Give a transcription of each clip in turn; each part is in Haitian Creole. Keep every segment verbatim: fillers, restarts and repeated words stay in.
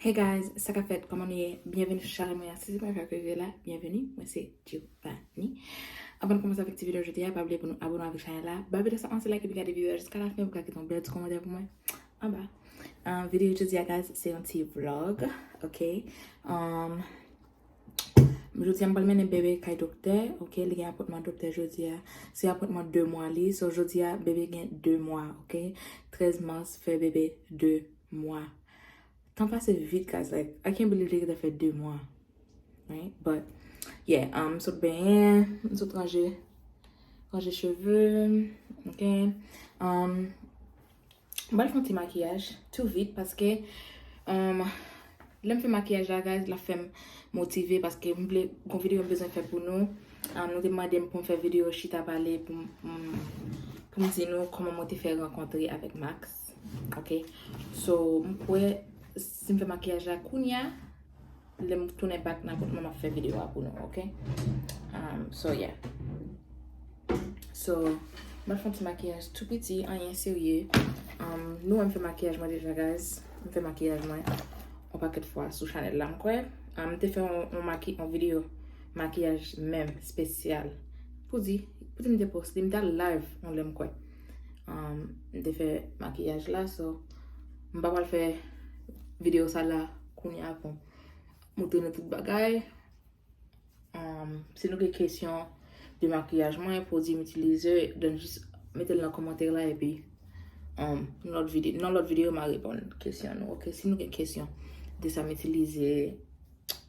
Hey guys, sa k ap fèt, kòman nou ye? Byenveni sou chanèl mwen an. Si se premye fwa ke w rive la, byenveni. Mwen se Giovanni. Anvan n kòmanse avèk ti videyo jodi a, pa bliye pou nou abòne avèk chanèl la. Ba videyo sa yon ti like epi gade videyo a jiska lafen pou w ka kite yon bèl ti kòmantè pou mwen anba. Ah, videyo jodi a, guys, se yon ti vlog, ok? Um, Jodi a, m pral mennen bebe kay doktè, ok? Li gen apwentman doktè jodi a. Se apwentman de mwa li. So, jodi a, bebe gen de mwa, ok? Trèz mas fè bebe de mwa. Tan pase vit, guys. Like, I can't believe li gentan fè de mwa. Right? But, yeah, um, m sot benyen, m sot ranje, ranje cheve m, ok? Um, M pral fè yon ti makiyaj tou vit paske, um, lè m fè makiyaj la, guys, l ap fè m motive paske m vle gon videyo m bezwen fè pou nou. Um, nou te mande m pou m fè videyo chita pale pou m, pou m, pou m di nou kòman mwen te fè rankontre avèk Max. Ok? So, m kwè si m fè makiyaj la kounya, lè m tounen back nan kont mwen, m ap fè videyo a pou nou, ok? Um, so, yeah. So, m ap fè yon ti makiyaj tou piti, anyen serye. Um, nou wè m fè makiyaj mwen deja, guys. M fè makiyaj mwen yon pakèt fwa sou chanèl la, m kwè. Um, m te fè yon, yon maki-, yon videyo makiyaj menm, espesyal. Pou di, pou di m te poste, m te al live yon lè, m kwè. Um, m te fè makiyaj la, so, m pa pral fè videyo sa la kounya pou montre nou tout bagay. Um, si nou gen kesyon de makiyaj mwen, pwodui m itilize, donk jis mete l nan kòmantè la epi, um, nan lòt vide-, nan lòt videyo, m a reponn kesyon nou, ok? Si nou gen kesyon de sa m itilize,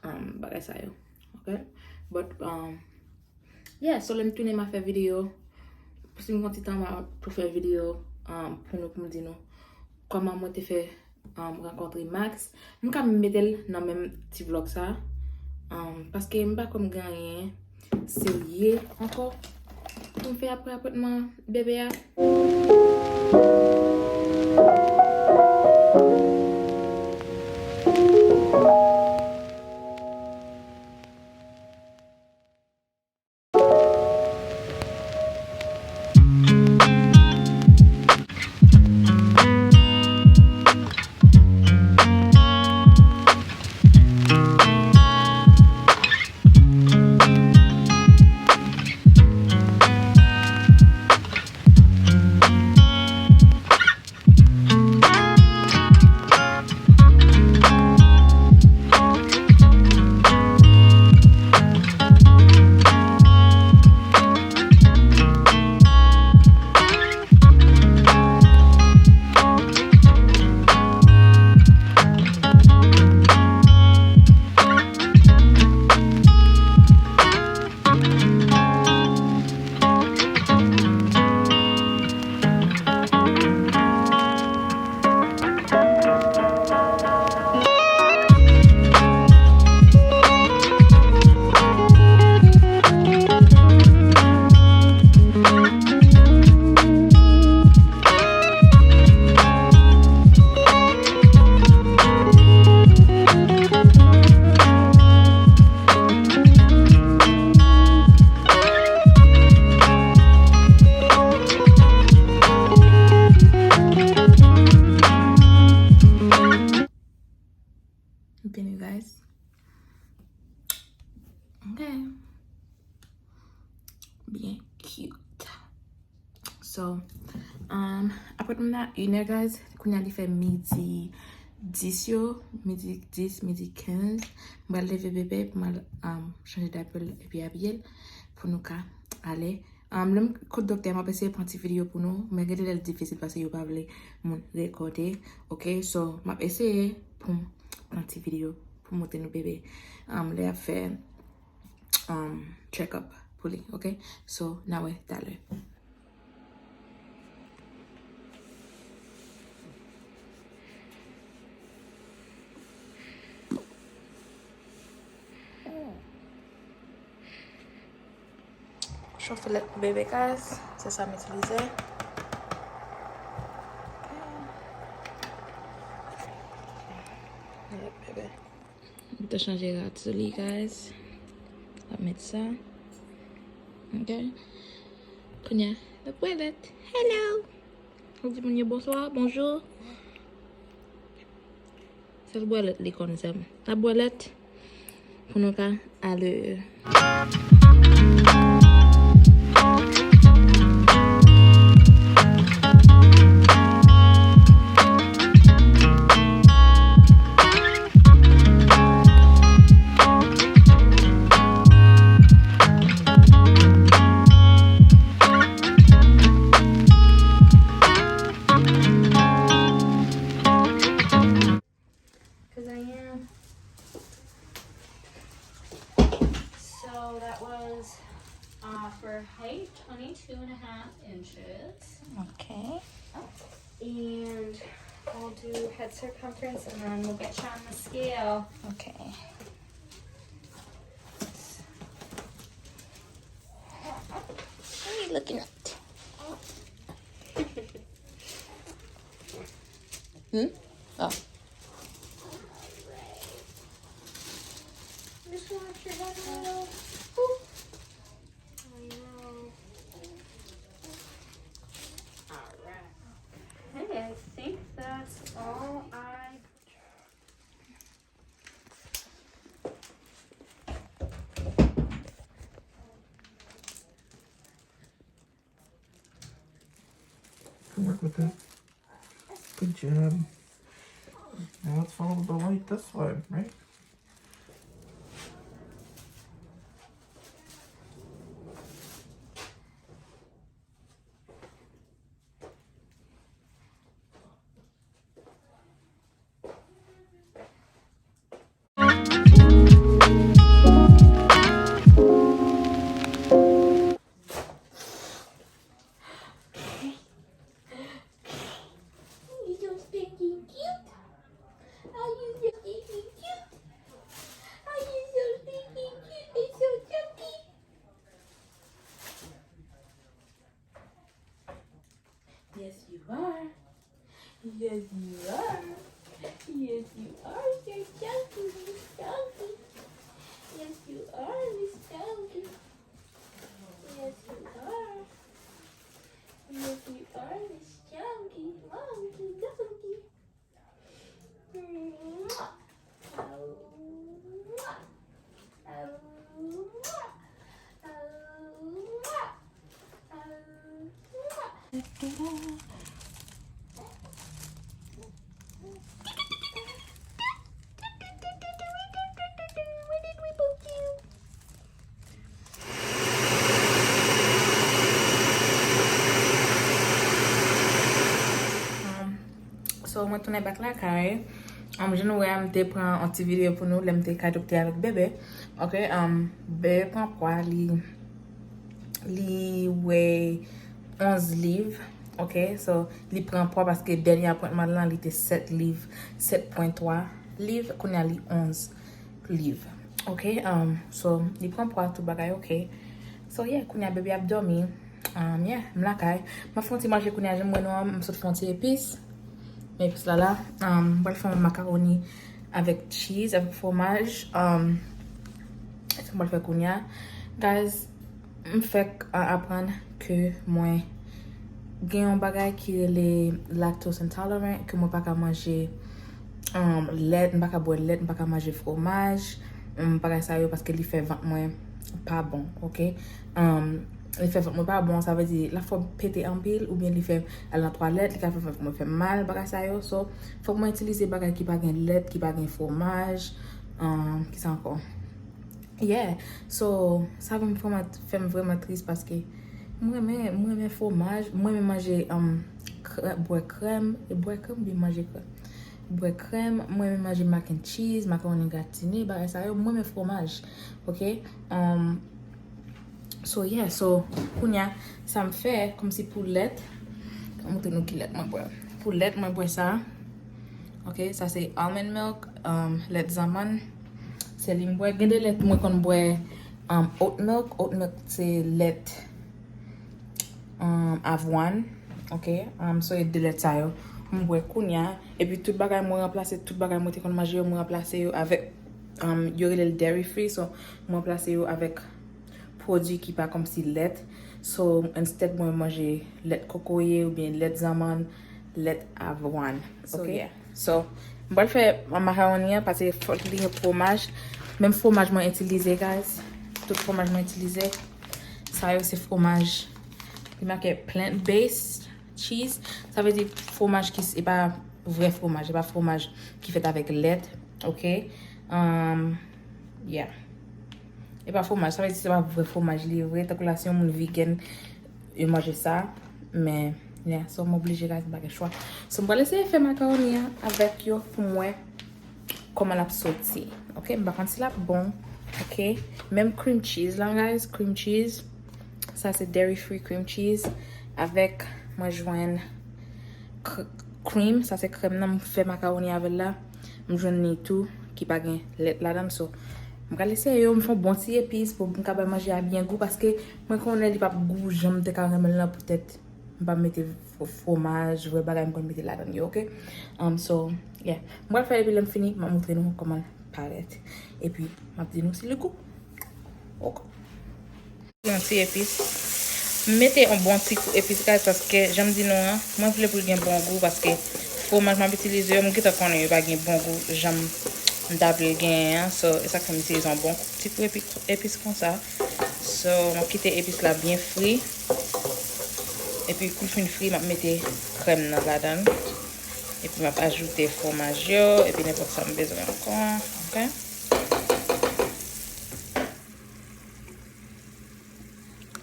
um, bagay sa yo, ok? But, um, yeah, so lè m tounen, m a fè videyo. Si m gon ti tan, m a tou fè videyo, um, pou nou, pou m di nou kòman mwen te fè, um, rankontre Max. M ka mete l nan menm ti vlog sa, um, paske m pa kwè m gen anyen serye ankò pou m fè apre apwentman bebe a. Look at you guys. Okay. Bien cute. So, um, apwentman nan inè, guys, kounya li fè midi dis yo, midi dis, midi kenz. M pral leve bebe pou m al, um, chanje daypè l epi abiye l pou nou ka ale. Um, lè m kot doktè, m ap eseye pran ti videyo pou nou, men gen de lè l difisil paske yo pa vle moun rekòde, ok? So, m ap eseye pou m pran ti videyo pou montre nou bebe, um, lè y ap fè, um, check up pou li, ok? So, n a wè talè. Chofe lèt pou bebe, guys. Se sa m itilize. Lèt bebe. M te chanje rad sou li, guys. Ap met sa. Ok. Kounye a, n ap wè lèt. Hello. Ou di moun yo bonswa, bonjou. Sèl bwè lèt li konn sèm. N ap bwè lèt pou nou ka ale. Because I am. So that was uh, for height, twenty-two and a half inches. Okay. And I'll do head circumference and then we'll get you on the scale. Okay. What are you looking at? Hmm? Oh. Just watch your head a little. Boop. I know. All right. Hey, I think that's all I Good work with that. Good job. Now let's follow the light this way, right? You so stinking cute. Oh, you so stinking cute. Oh, you so stinking cute and so chunky. Yes, you are. Yes, you are. Yes, you are. You're chunky, Miss Chunky. Yes, you are, Miss Chunky. Yes, you are. Yes, you are, Miss Chunky. Monkey, donkey. Um, so, mwen tounen back lakay. Um, jan nou wè a, m te pran yon ti videyo pou nou lè m te ka dokte avèk bebe. Ok, um, bebe pran pwa, li, li weigh onz liv. Ok, so, li pran pwa paske dènye apwentman lan, li te sèt liv, sèt pwen twa liv, kounye a li onz liv. Ok, um, so, li pran pwa, tout bagay ok. So, yeah, kounye a bebe ap dòmi. Um, yeah, m lakay. M ap fè yon ti manje kounye a, jan m wè nou an, m sot fè yon ti epis. Men epis la la, um, m pral fè yon makaroni avèk cheese, avèk fwomaj. Um, se sa m pral fè kounye a. Guys, m fèk, uh, aprann ke mwen gen yon bagay ki rele lactose intolerant, ke mwen pa ka manje, um, lèt, m pa ka bwè lèt, m pa ka manje fwomaj, um, bagay sa yo, paske li fè vant mwen pa bon, ok? Um, li fè vant mwen pa bon, sa vle di, l ap fè m pete anpil, oubyen li fè m al nan twalèt, li ka fè vant mwen fè mal, bagay sa yo. So, fòk mwen itilize bagay ki pa gen lèt, ki pa gen fwomaj, um, ki sa ankò? Yeah. So, sa vin vrèman, fè m vrèman tris paske m renmen, m renmen fwomaj, m renmen manje, um, krè-, bwè krèm, e bwè krèm oubyen manje krèm? Bwè krèm, m renmen manje mac and cheese, makaroni gratine, bagay sa yo, m renmen fwomaj, ok? Um, so, yeah, so, kounye a, sa m fè, kòmsi pou lèt, m montre nou ki lèt mwen bwè. Pou lèt, mwen bwè sa, ok, sa se almond milk, um, lèt zanmann, se li m bwè. Gen de lèt mwen konn bwè, um, oat milk, oat milk se lèt, um, avwàn, ok, um, so e de lèt sa yo m bwè kounye a, epi tout bagay mwen ranplase, tout bagay mwen te konn manje yo, mwen ranplase yo avèk, um, yo rele l dairy free, so mwen ranplase yo avèk pwodui ki pa kòmsi lèt. So, instead mwen manje lèt kokoye oubyen lèt zanmann, lèt avwàn. So, ok, yeah. So, M pral fè makawoni an, paske fòk li gen fwomaj. Menm fwomaj mwen itilize, guys. Tout fwomaj mwen itilize. Sa yo se fwomaj. Li make plant based cheese. Sa vle di fwomaj ki, e pa vrè fwomaj, e pa fwomaj ki fèt avèk lèt, ok? Um, yeah. E pa fwomaj, sa vle di se pa vrè fwomaj li ye vre. Tankou la, si yon moun vegan, yo manje sa. Men, yeah, so m oblije, guys, m pa gen chwa. So, m pral eseye fè makawoni an avèk yo pou m wè kòman l ap soti. Ok, m pa konn si l ap bon. Ok, menm cream cheese la, guys, cream cheese. Sa se dairy free cream cheese. Avèk, mwen jwenn cr- cream, sa se krèm nan, m fè makawoni avè l la. M jwenn li tou, ki pa gen lèt ladan l. So, m pral eseye yo, m fè yon bon ti epis pou m ka bay manje a byen gou, paske mwen konnen li p ap gou jan m te ka renmen l lan poutèt m pa mete fwo- fwomaj, vrè bagay m konn mete ladan yo, ok? Um, so, yeah. M pral fè epi lè m fini, m ap montre nou kòman l parèt. Epi, m ap di nou si li gou. Ok. Yon ti epis. M mete yon bon ti kou epis, guys, paske, jan m di nou an, mwen vle pou l gen bon gou, paske fwomaj m ap itilize yo, m gentan konnen yo pa gen bon gou, jan m ta vle l genyen an. So, e sa k fè m itilize yon bon ti kou epi- epis konsa. So, m ap kite epis la byen fri. Epi kou l fin fri, m ap mete krèm nan ladan l. Epi m ap ajoute fwomaj yo, epi nenpòt sa m bezwen ankò. Ok?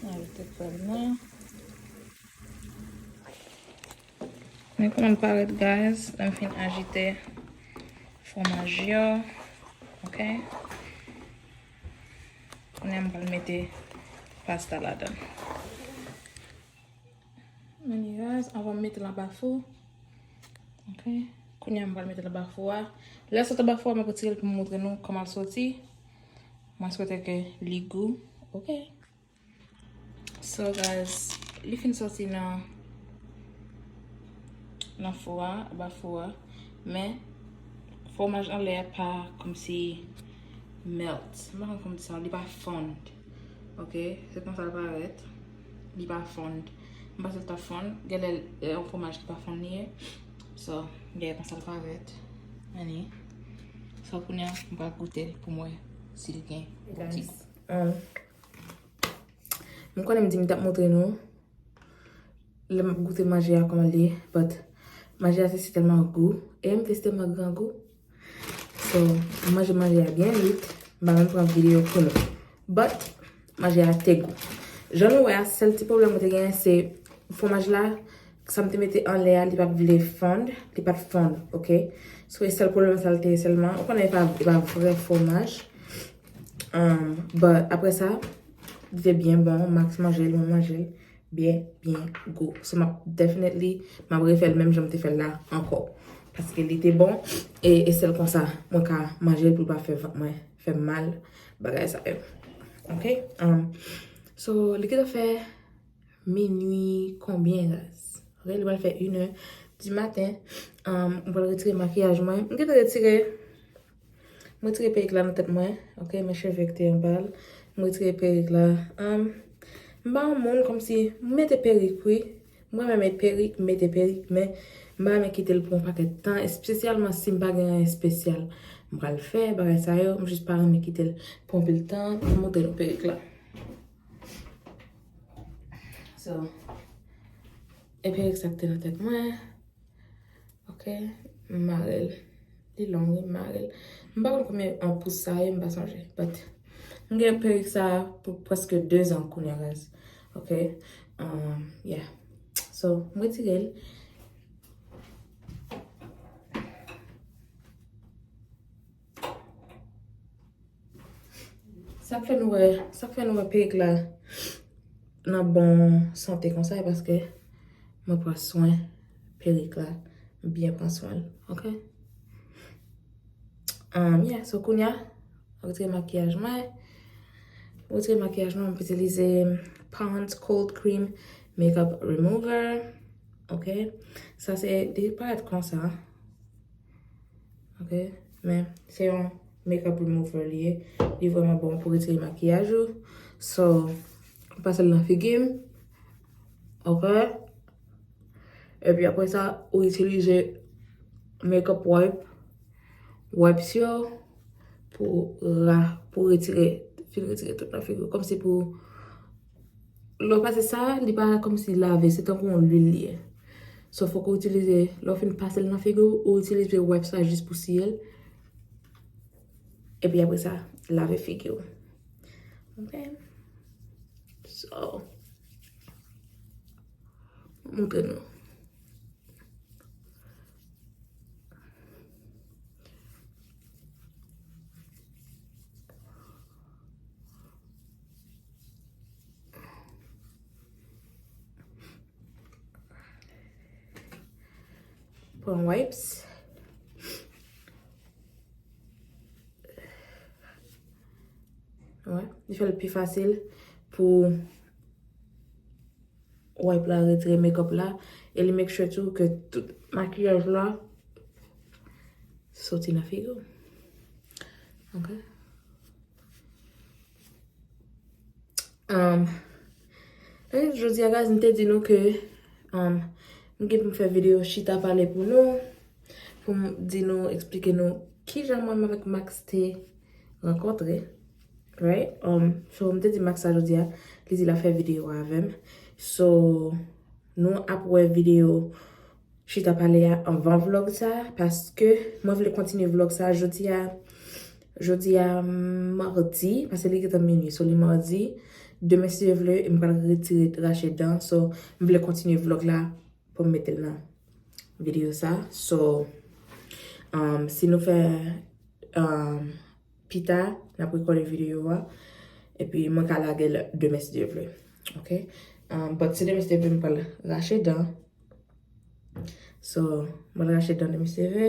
Ajoute krèm nan. Men kòman l parèt, guys, lè m fin ajoute fwomaj yo. Ok? Kounye a m pral mete pasta ladan. Men guys, anvan m mete l anba fou. Ok. Kounye a m pral mete l anba fou a. Lè l sot anba fou a, m ap retire l pou m montre nou kòman l soti. Mwen swete ke li gou. Ok. So guys, li fin soti nan nan fou a, anba fou a. Men, fwomaj anlè a pa kòmsi melt. M pa konn kòman di sa, li pa fonn. Ok, se konsa l parèt. Li pa fonn. M panse l t ap fonn. Genlè, e, yon fwomaj ki pa fonn li ye. So, genlè konsa l parèt. Anyway. So, kounye a, m pral goute l pou m wè si l gen yon ti gou. Um, m konnen m di m t ap montre nou lè m ap goute manje a kòman l ye, but manje a te si tèlman gou, e m te si tèlman grangou. So, m manje manje a byen vit, m pa menm pran videyo pou nou. But, manje a te gou. Jan nou wè a, sèl ti pwoblèm mwen te genyen, se fwomaj la, sa m te mete anlè a, li pa t vle fonn, li pa t fonn, ok? So, e sèl pwoblèm sa l te ye sèlman. Ou konnen e pa, e pa vrè fwomaj. Um, but, apre sa, li te byen bon, Max manje l, mwen manje l. Byen, byen gou. So, m ap definitely, m ap refè l menm jan m te fè l la ankò. Paske li te bon, e, e sèl konsa, mwen ka manje l pou l pa fè vant mwen fè m mal, bagay sa yo. Ok? Um, so, li gentan fè minui konbyen, guys? Ok, li pral fè inè di maten. Um, m pral retire makiyaj mwen. M gentan retire M retire perik la nan tèt mwen, ok, men cheve ki te anba l. M retire perik la. Um, m pa yon moun kòmsi, m mete perik, wi. M renmen met perik, m mete perik, men m pa renmen kite l pou yon pakèt tan, espesyalman si m pa gen anyen espesyal m pral fè, bagay sa yo, m jis pa renmen kite l pou anpil tan. M montre nou perik la. So, e perik sa ki te nan tèt mwen. Ok, m mare l. Li long, wi, m mare l. M pa konn konbyen an pous sa ye, m pa sonje. But, m gen perik sa pou prèske de zan kounye a, guys. Ok? Um, yeah. So, m retire l. Sa k fè nou wè, sa k fè nou wè perik la nan bon sante konsa, e paske mwen pran swen perik la, m byen pran swen l, ok? Um, yeah, so kounye a, mwen retire makiyaj mwen. Mwen retire makiyaj mwen, mwen itilize Pond's Cold Cream Makeup Remover. Ok? Sa se, li parèt konsa. Ok? Men, se yon makeup remover li ye. Li vrèman bon pou retire makiyaj ou. So, ou pase l nan figi m. Ok? Epi apre sa, ou itilize makeup wipe. wipes yo pou ra, pou retire, fin retire tout nan figi w. Kòmsi pou, lè w pase sa, li pa kòmsi lave, se tankou yon lwil li ye. So, fòk ou itilize, lè w fin pase l nan figi w, ou itilize wipes la jis pou siye l. Epi apre sa, lave figi w. Ok? So, montre nou. Pran wipes. Wè, li fè l pi fasil pou wipe la retire makeup la. E li make sure tou ke tout makiyaj la soti nan figi w. Ok. Um, e jodi a, guys, m te di nou ke, um, m gen pou m fè videyo chita pale pou nou, pou m di nou, eksplike nou kijan mwen menm avèk Max te rankontre, right? Um, so, m te di Max sa jodi a, li di l ap fè videyo avè m. So, nou ap wè videyo chita pale a anvan vlog sa, paske mwen vle kontinye vlog sa jodi a, jodi a madi, paske li gentan minui, so li madi, demen si Dye vle, m pral retire rache dan, so m vle kontinye vlog la pou m mete l nan videyo sa, so, um, si nou fè, um, pita, n ap rekòde videyo a, epi mwen ka lage l demen si Dye vle, ok? Um, but si demen si Dye vle, m pral rache dan, So, mwen rache dan demen si Dye vle.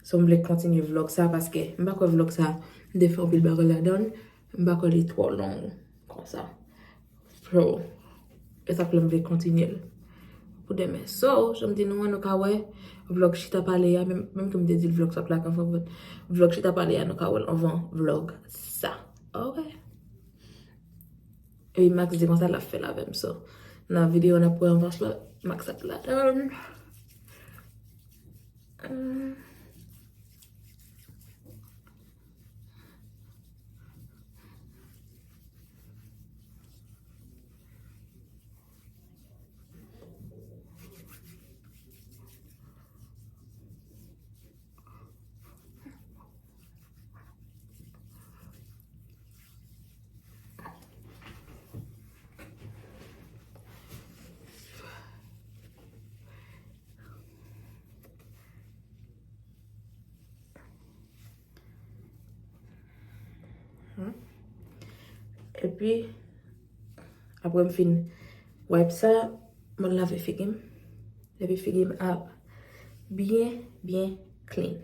So, m vle kontinye vlog sa paske m pa kwè vlog sa, m te fè anpil bagay ladan l. M pa kwè li twò long konsa. So, e sa k fè m vle kontinye l pou demen. So, jan m di nou an, nou ka wè vlog chita pale a, menm, menm ke m te di l vlog sa ap lage anvan, but vlog chita pale a, nou ka wè l anvan vlog sa. Ok. Epi Max di konsa l ap fè l avè m, so, nan videyo n ap wè anvan sa, Max ap ladan l. Epi, apre m fin wipe sa, mwen lave figi m. Epi figi m ap byen, byen clean.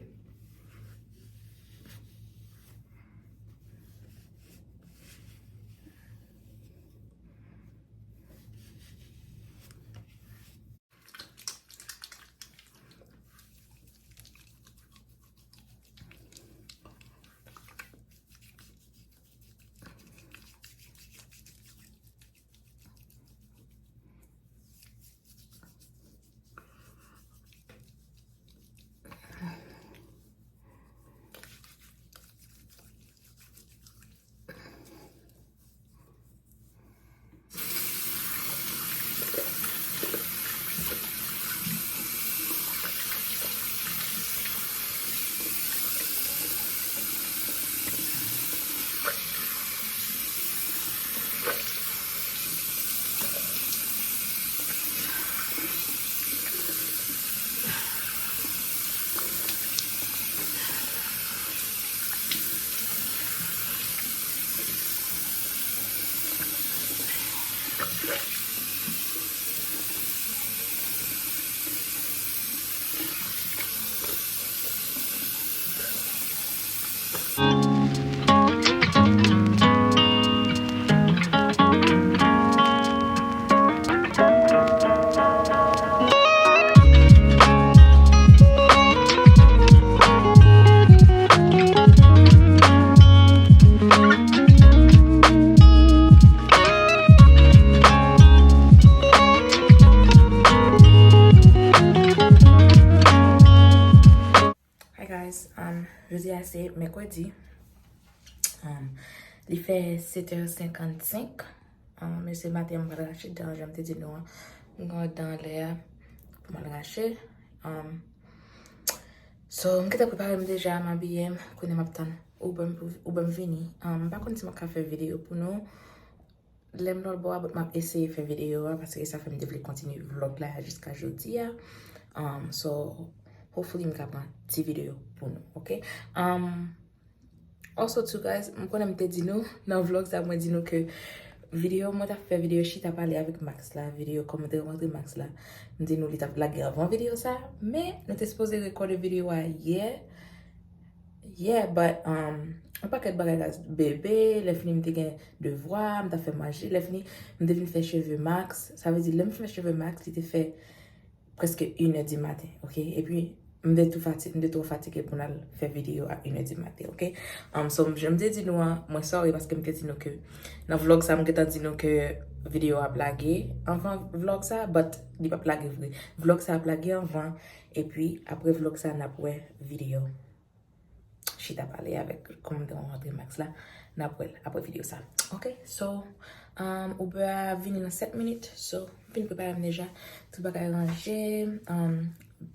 Hi guys, um, Mèkredi. Um, li fè sèt è senkannsenk. Um, e se maten an m pral rache dan, jan m te di nou an. M gen yon dan anlè a pou m al rache. Um, so, m gentan prepare m deja, m abiye m. Kounye a m ap tann Uber m pou, Uber m vini. Um, m pa konn si m ap ka fè videyo pou nou. Lè m lòt bò a, but m ap eseye fè videyo a, paske sa fè m te vle kontinye vlog la jiska jodi a. Um, so, hopefully, m ka pran ti videyo pou nou, ok? Um, also, too, guys, m konnen m te di nou, nan vlog sa, mwen di nou ke videyo, mwen t ap fè videyo chita pale avèk Max la, videyo kòman m te rankontre Max la. M di nou li t ap lage anvan videyo sa, men nou te sipoze rekòde videyo a yè. Yeah, but, um, yon pakèt bagay, guys, bebe, lè fini m te gen devwa, m t ap fè manje, lè fini, m te vin fè cheve Max. Sa vle di, lè m fè cheve Max, li te fè prèske inè di maten, ok? Epi, m te tou fati-, m te twò fatige pou n al fè videyo a inè di maten, ok? Um, so, jan m te di nou an, mwen sorry paske m te di nou ke nan vlog sa, m gentan di nou ke videyo a ap lage anvan vlog sa, but li p ap lage vre. Vlog sa ap lage anvan, epi apre vlog sa, n ap wè videyo chita pale avèk kòman m te rankontre Max la, n ap wè l apre videyo sa. Ok, so, um, Uber a vini nan sèt minit, so, m fin prepare m deja, tout bagay ranje, um,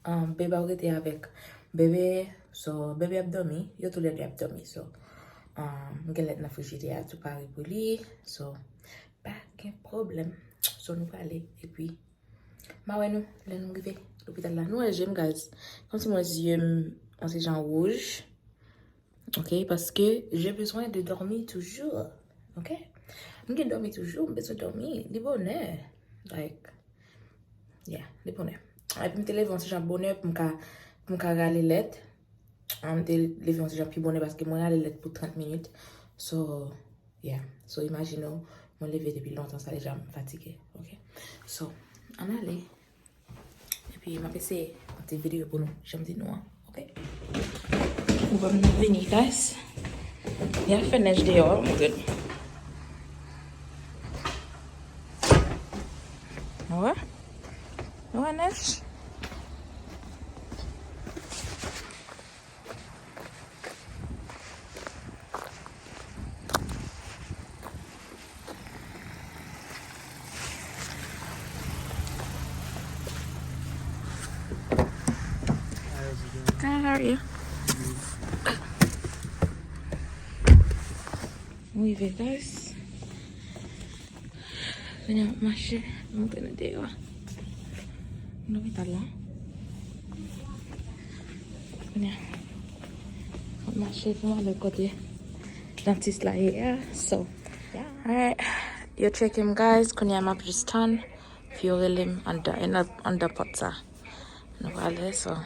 um, bebe ap rete avèk bebe, so, bebe ap dòmi, yo toulède ap dòmi, so, um, m gen lèt nan frijidè a, tou pare pou li, so, pa gen pwoblèm, so, nou prale, epi M a wè nou lè nou rive lopital la. Nou wè je m, guys. Kòmsi mwen zye m yon ti jan wouj. Ok, paske j'ai besoin de dormir toujours. Ok? M gen dòmi toujou, m bezwen dòmi. Li bonè. Like, yeah, li bonè. Epi m te leve yon ti jan bonè pou m ka, pou m ka rale lèt. M te leve yon ti jan pi bonè paske mwen rale lèt pou trant minit. So, yeah. So, imajine w, mwen leve depi lontan sa deja, m fatige. Ok? So, ann ale. Epi, m ap eseye yon ti videyo pou nou, jan m di nou an. Ok? Nou wè m nan vini, guys. Y ap fè nèj deyò, m montre nou. Nou wè? Nou wè nèj? Hi, how are you? M rive, guys. Kounye a m ap mache, m antre nan deyò a. Lopital la. Kounye a m ap mache pou m ale kote dantis la ye a. So, yeah. Alright. Yo tcheke m, guys. Kounye a m ap jis tann pou yo rele m anndan, anndan, anndan pòt sa. Nou prale, so.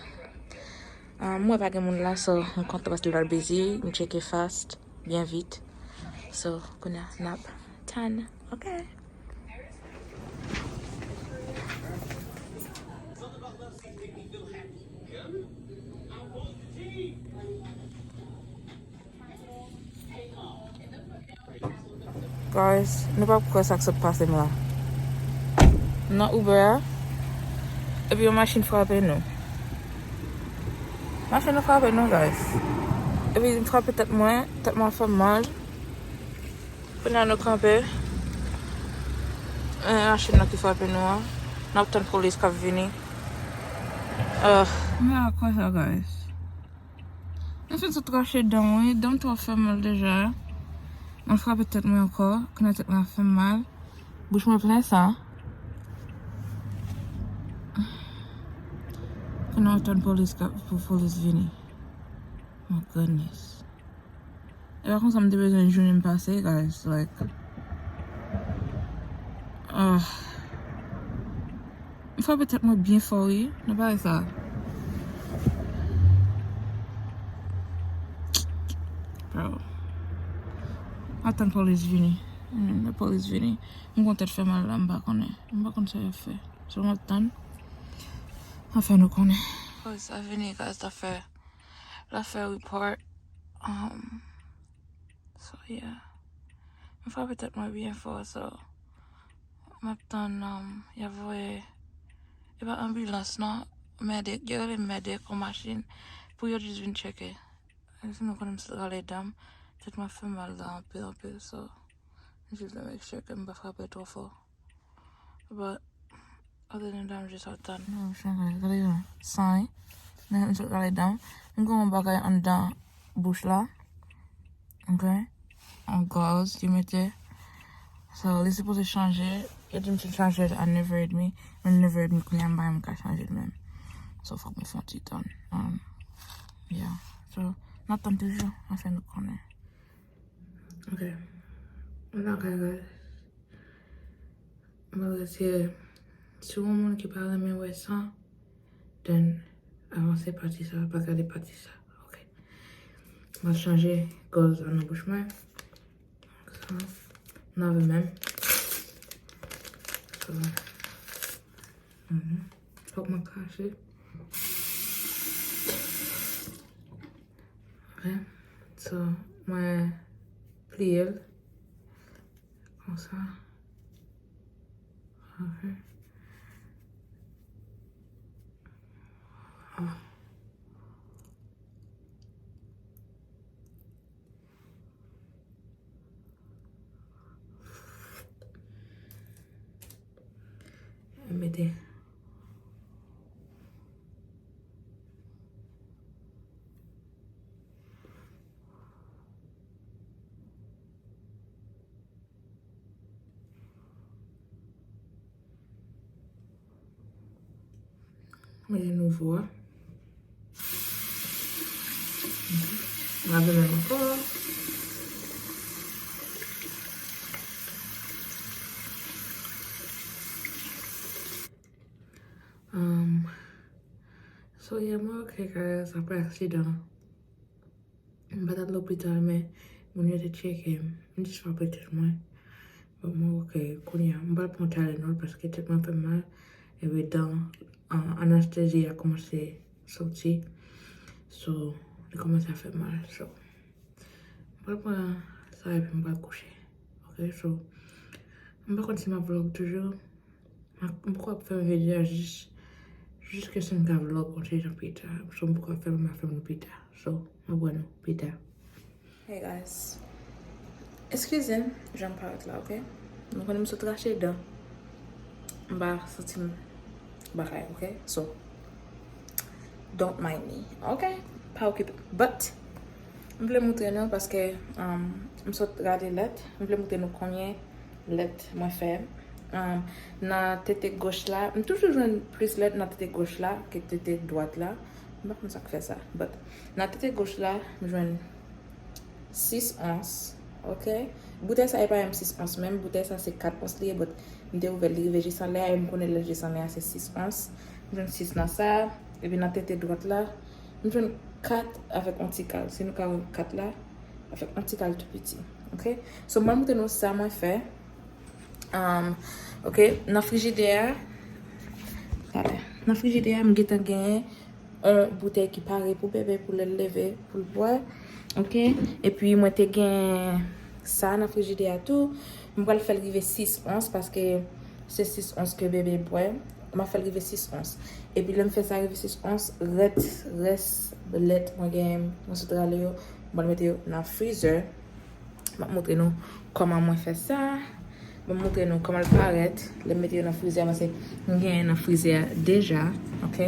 Ah, mwen pa gen moun la, so, m kontan paske l pral busy, m tcheke fast, byen vit. So, kounye a, n ap tann, ok? Guys, nou p ap kwè sa k sot pase m la. Nan Uber a, epi yon machin frape nou. Machin nan frape nou, guys. Epi m frape tèt mwen, tèt mwen fè m mal. Kounye a nou kanpe. E machin nan ki frape nou an. N ap tann polis k ap vini. Ah. M pa kwè sa, guys. M fin sot rache dan m, wi. Dan m twò fè mal deja. Mwen frape tèt mwen ankò. Kounye a tèt mwen ap fè m mal. Bouch mwen plen san. Kounye a w tann polis k ap, pou polis vini. My goodness. E pa konsa m te bezwen jounen m pase, guys. Like, ah. M frape tèt mwen byen fò, wi, nan bagay sa. Bro. Atann polis vini. Hmm, lè polis vini. M gon tèt fè mal la, m pa konnen. M pa konn sa y ap fè. So, m ap tann. Anfen, nou konnen. Polis la vini, guys, l ap fè, l ap fè report. Um, So, yeah. M frape tèt mwen byen fò, so, m ap tann, um, y ap voye, e pa anbilans, non, Medic, yo rele Medic, yon machin, pou yo jis vin tcheke. Sinon, konnen m sot rale dan m, tèt mwen ap fè mal la anpil, anpil, so, m jis vle make sure ke m pa frape twò fò. But, other than that, m jis ap tann. Non, m chanje, gade jan, san, wi. Men m sot rale dan m. M gen yon bagay anndan bouch la. Ok? Yon gaz, yo mete. So, li sipoze chanje. Yo di m fin chanje l a nèf è edmi. Men nèf è edmi kounye a m pa menm ka chanje l menm. So, fòk mwen fè yon ti tann. Um, yeah. So, n ap tann toujou. Anfen, nou konnen. Ok. Yon bagay, guys. Mwen retire. Si yon moun ki pa renmen wè san, then avanse pati sa, pa gade pati sa. Ok. Mwen chanje gaz la nan bouch mwen. Sa, lave men m. Sa, mhm. Fòk mwen krache. Ok. So, mwen pliye l. Konsa. Ok. Ah. Mete. Mwen gen nouvo a. Lave men m ankò. Um, so, yeah, mwen ok, guys, apre aksidan. M pa t al lopital, men moun yo te tcheke m. M jis frape tèt mwen. Bon, mwen ok, kounye a, m pral pran Tylenol paske tèt mwen fè m mal. Epi dan, an, anestezi a kòmanse soti. So, li kòmanse ap fè m mal. So, m pral pran sa epi m pral kouche. Ok, so, m pa konn si m ap vlog toujou. M poko ap fè yon videyo a jis, jiskaske m ka vlog yon ti jan pita. So, m poko ap fè l, m a fè l pita. So, m ap wè nou pita. Hey guys. Eskize m, jan m parèt la, ok? Nou konnen m sot rache dan. M pa santi m bagay, ok? So, don't mind me, ok? Pa okipe. But, m vle moutre nou paske, um, m sot rale lèt. M vle moutre nou konbyen lèt mwen fè. Um, nan tete goch la, m toujou jwenn plis lèt nan tete goch la ke tete dwat la. M pa konn sa k fè sa. But, nan tete goch la, m jwenn sis ons. Ok? Boutèy sa e pa menm sis ons menm. Boutèy sa se kat ons li ye, but m te ouvè l, li rive jis anlè a, e m konnen lè jis anlè a se sis ons. M jwenn sis nan sa, epi nan tete dwat la, m jwenn kat avèk yon ti kal. Si nou ka wè kat la, avèk yon ti kal tou piti. Ok? So, mwen montre nou sa mwen fè. Um, ok, nan frijidè a, talè. Nan frijidè a, m gentan genyen yon boutèy ki pare pou bebe, pou lè l leve, pou l bwè. Ok? Epi, mwen te gen sa nan frijidè a tou. M pral fè l rive sis ons, paske se sis ons ke bebe bwè. M ap fè l rive sis ons. Epi, lè m fè sa rive sis ons, rès, rès lèt mwen genyen, mwen sot rale yo, m pral mete yo nan freezer. M ap montre nou kòman mwen fè sa. M ap montre nou kòman l parèt. Lè m mete yo nan frizè a, paske m genyen nan frizè a deja. Ok?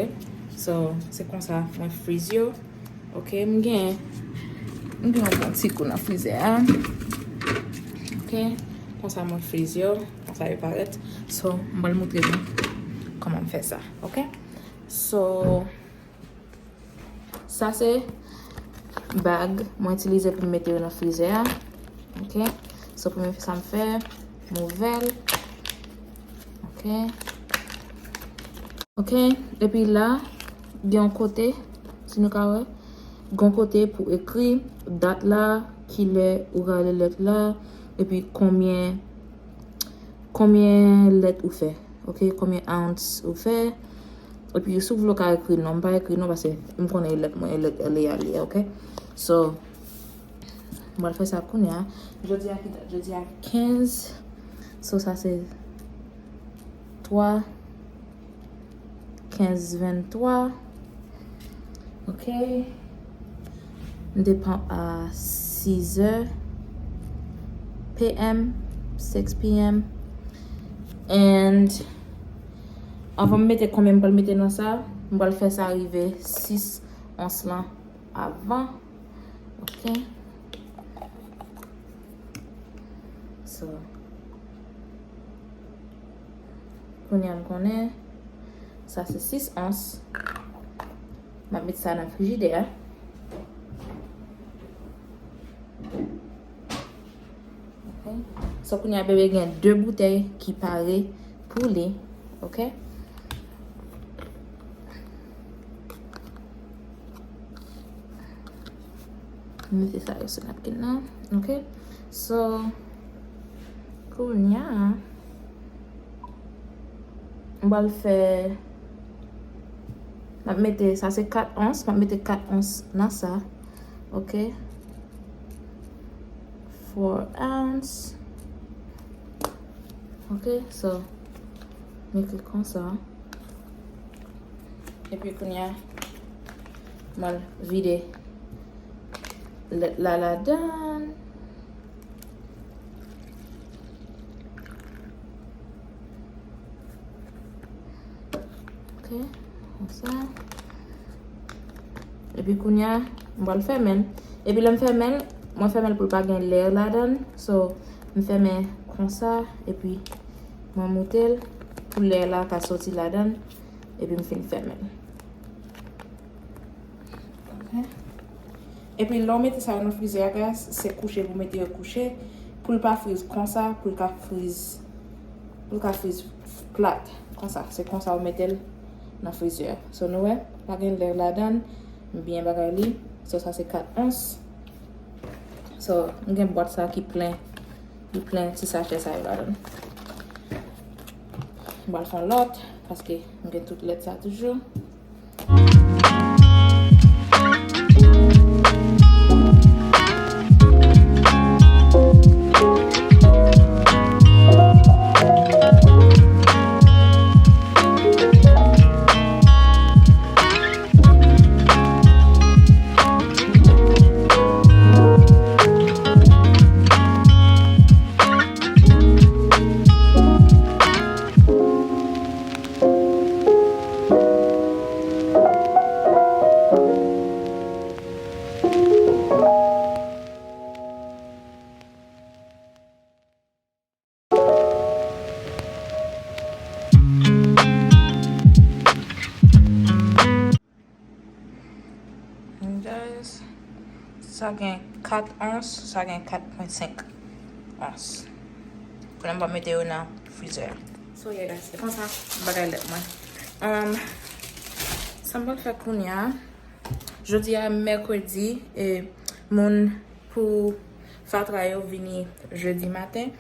So, se konsa mwen friz yo. Ok? M genyen, m gen yon bon ti kou nan frizè a. Ok? Konsa mwen friz yo. Konsa yo parèt. So, m pral montre nou kòman m fè sa. Ok? So, Sa se bag mwen itilize pou m mete yo nan frizè a. Ok. So, premye sa m fè, m ouvè l. Ok. Ok. Epi la, gen yon kote, si nou ka wè, gen yon kote pou ekri dat la, kilè ou rale lèt la, epi konbyen, konbyen lèt ou fè. Ok, konbyen ounce ou fè. Epi, si w vle w ka ekri non, m pa ekri non, paske m konnen e lèt mwen, e lèt L A a li ye, ok? So, m pral fè sa kounye a. Jodi a ki dat? Jodi a kenz. So, sa se twa, kenz venntwa. Ok. M te pran a six heures P M, six P M. And anvan m mete konbyen m pral mete nan sa, m pral fè sa rive sis ons lan avan. Ok. So, kounye a m konnen sa se sis ons. M ap met sa nan frijidè a. Ok. So, kounye a bebe gen de boutèy ki pare pou li. Ok. Mete sa yo sou napkin nan. Ok. So, kounye a, m pral fè, m ap mete, sa se kat ons, m ap mete kat ons nan sa. Ok. Four ounce. Ok, so, mete konsa. Epi kounye a, m al vide lèt la ladan. Ok, konsa. Epi kounye a, m pral fèmen l. Epi lè m fèmen l, mwen fèmen l pou l pa gen lè ladan l. So, m fèmen konsa, epi mwen moute l pou lè la ka soti ladan l. Epi m fin fèmen l. Ok. Epi lè w mete sa yo nan frizè a, guys, se kouche pou mete yo kouche, pou l pa friz konsa, pou l ka friz, pou l ka friz plat. Konsa, se konsa w mete l nan frizè a. So, nou wè, pa gen lè ladan l, m byen bagay li. So, sa se kat ons. So, m gen bwat sa ki plen, li plen ti sachè sa yo ladan l. M pral fè yon lòt, paske m gen tout lèt sa toujou. Guys, sa gen kat ons, sa gen kat pwen senk ons. Kounye a m va mete yo nan frizè. So yeah guys, se konsa bagay lèt mwen. Um, sa m pral fè kounye a, jodi a mèkredi, e moun pou fatra yo vini jedi maten.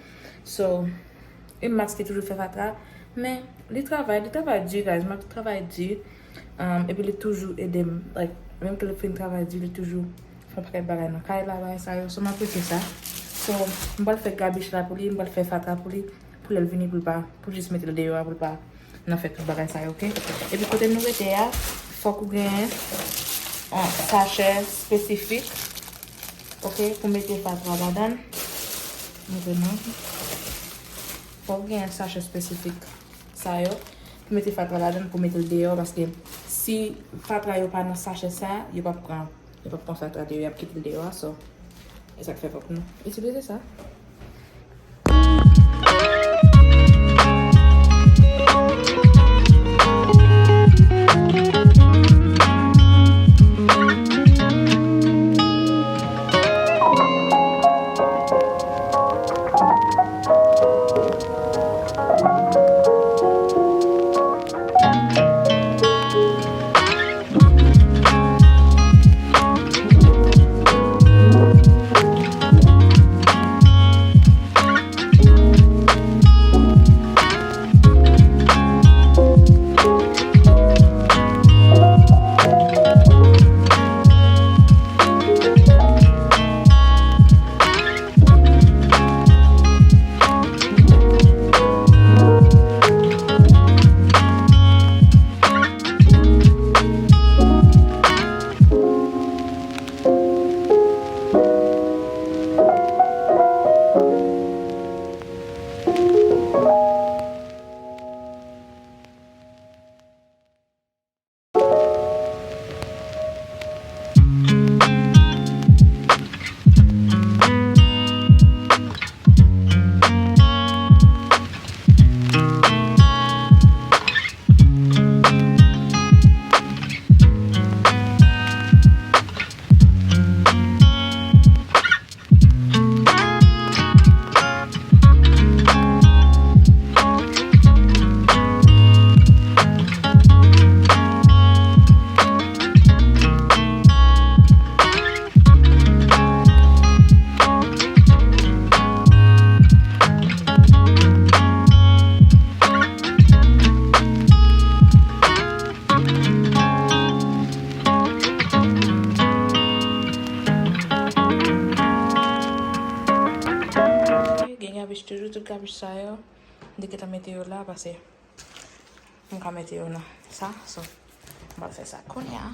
So, e Max ki toujou fè fatra, men li travay, li travay di, guys, Max travay di, um, epi li toujou ede m, like, menm ke li fin travay di, li toujou fè yon pakèt bagay nan kay la, bagay sa yo, so m apresye sa. So, m pral fè gabich la pou li, m pral fè fatra pou li, pou lè l vini, pou l pa, pou jis mete l deyò a, pou l pa nan fè tout bagay sa yo, ok? Epi kote nou rete a, fòk ou genyen yon sachè espesifik, ok, pou mete fatra ladan l. Mete non. Fòk ou genyen sachè espesifik sa yo, pou mete fatra ladan l, pou mete l deyò, paske si fatra yo pa nan sachè sa, yo p ap pran, yo p ap pran fatra deyò, y ap kite l deyò a, so, e sa k fè fòk nou itilize sa. Toujou tout kabich sa yo, m te gentan mete yo la, paske m ka mete yo nan sa, so, m pral fè sa kounye a.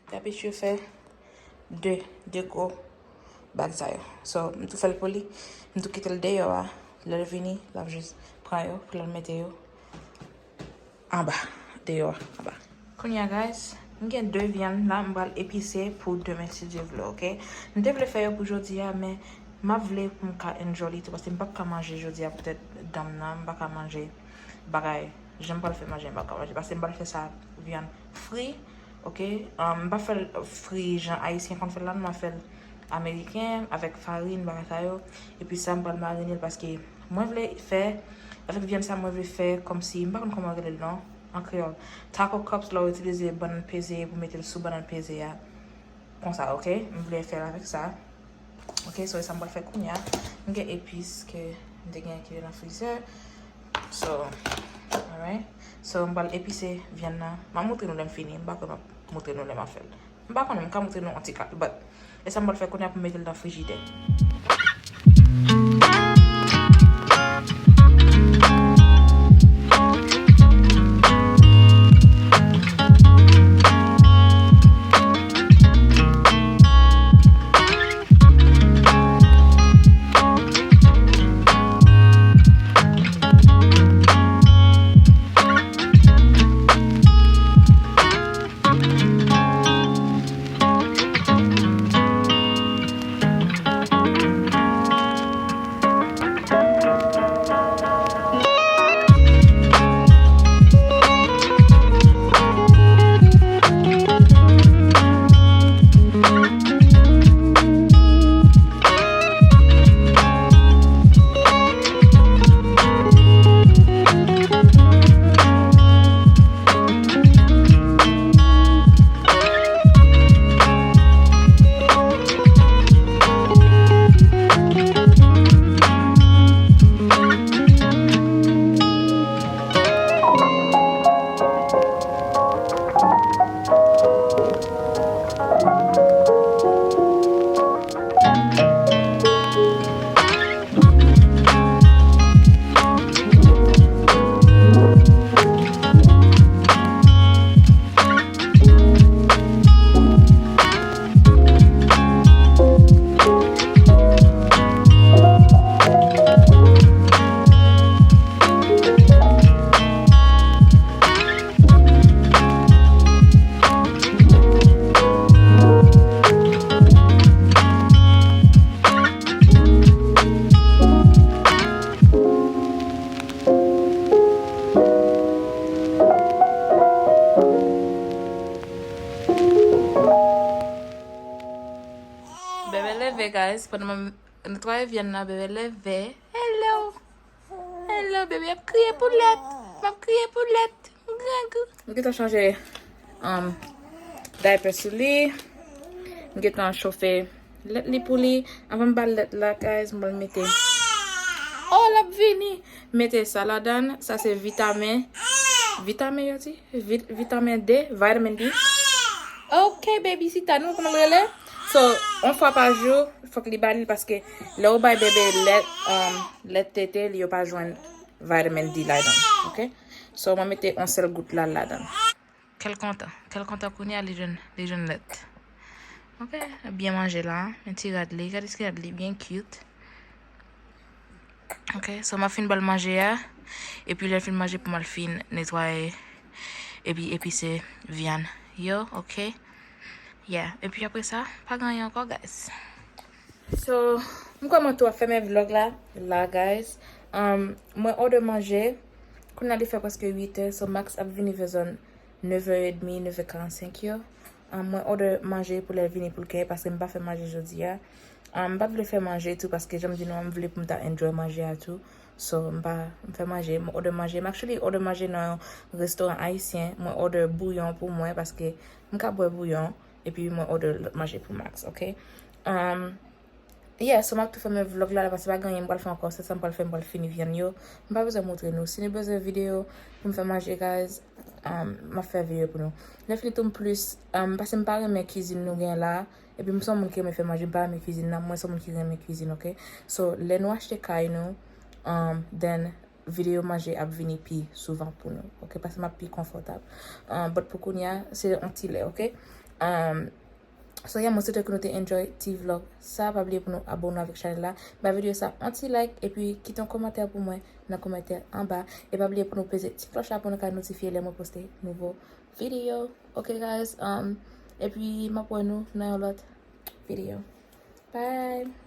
T abitye fè de, de gwo bag sa yo. So, m tou fè l pou li. M tou kite l deyò a. Lè l vini, l ap jis pran yo, pou l al mete yo anba, deyò a, anba. Kounye a, guys, m gen de vyann la, m pral epise pou demen, si Dye vle, oke? M te vle fè yo pou jodi a, men m ap vle pou m ka enjoy li tou, paske m p ap ka manje jodi a poutèt dan m nan, m pa ka manje bagay, jan m pral fè manje, m p ap ka manje, paske m pral fè sa vyann fri, oke? Um, m pa fè l fri jan ayisyen konn fè l la, non, m ap fè l ameriken, avèk farin, bagay sa yo. Epi sa, m pral marine l paske mwen vle fè, avèk vyann sa, mwen vle fè kòmsi, m pa konn kòman yo rele l non, an kreyòl. Taco cups, lè w itilize bannann peze pou mete l sou bannann peze a. Konsa, oke? M vle fè l avèk sa. Oke, so, e sa m pral fè kounye a. M gen epis ke m te gen ki nan frizè. So, alright. So, m pral epise vyann nan. M a montre nou lè m fini. M pa kwè m ap montre nou lè m ap fè l. M pa konnen, m ka montre nou yon ti kat, but e sa m pral fè kounye a pou m mete l nan frijidè. Bebe leve, guys. Pandan m ap netwaye vyann nan, bebe leve. Hello. Hello, bebe ap kriye pou lèt. M ap kriye pou lèt. Grangou. M gentan chanje, um, diaper sou li. M gentan chofe lèt li pou li. Anvan m ba l lèt la, guys, m pral mete. Oh, l ap vini. Mete sa ladan. Sa se vitamin. Vitamin yo di? Vit-, vitamin D, vitamin D. Ok, baby, sita, nou kòman l rele? So, yon fwa pa jou, fòk li ba li l paske lè ou bay bebe lèt, um, lèt tete, li yo pa jwenn vitamin D ladan, ok? So, mwen mete yon sèl gout la ladan. Kè l kontan. Kè l kontan kounye a, li jwenn, li jwenn lèt. Ok, byen manje la, men ti rad li, gade ti rad li, byen cute. Ok, so m ap fin ba l manje a, epi lè l fin manje pou m al fin netwaye, epi epise vyann yo, ok? Yeah, epi apre sa, pa gen anyen ankò, guys. So, m kwè mwen tou ap fèmen vlog la, la, guys. Um, mwen òde manje. Kounye a li fè prèske uit è, so Max ap vini vè zòn nevè edmi, nevè karannsenk yo. Um, mwen order manje pou lè l vini pou l kenbe paske m pa fè manje jodi a. Um, m pa t vle fè manje tou paske jan m di nou an, m vle pou m ta enjoy manje a tou. So, m pa m fè manje, m order manje. M actually order manje nan yon restoran ayisyen. Mwen order bouyon pou mwen paske m ka bwè bouyon. Epi mwen order lòt manje pou Max, ok? Um, Yeah, so m ap tou fèmen vlog la, la, paske pa gen anyen m pral fè ankò, se sa m pral fè, m pral fini vyann yo. M pa bezwen montre nou. Si nou bezwen videyo pou m fè manje, guys, um, m ap fè videyo pou nou. Lè fini tou m plis, um, paske m pa renmen kwizin nou gen la, epi m se yon moun ki renmen fè manje, m pa renmen kwizin nan, mwen se yon moun ki renmen kwizin, ok? So, lè nou achte kay nou, um, then videyo manje ap vini pi souvan pou nou, ok? Paske m ap pi konfòtab. Um, but pou kounye a, se yon ti lè, ok? Um, So yeah, mwen swete ke nou te enjoy ti vlog sa. Pa bliye pou nou abone avèk chanèl la. Ba videyo sa yon ti like epi kite yon kòmantè pou mwen nan kòmantè anba. E pa bliye pou nou peze ti klòch la pou nou ka notifye lè mwen poste nouvo videyo. Ok guys, um, epi m ap wè nou nan yon lòt videyo. Bye!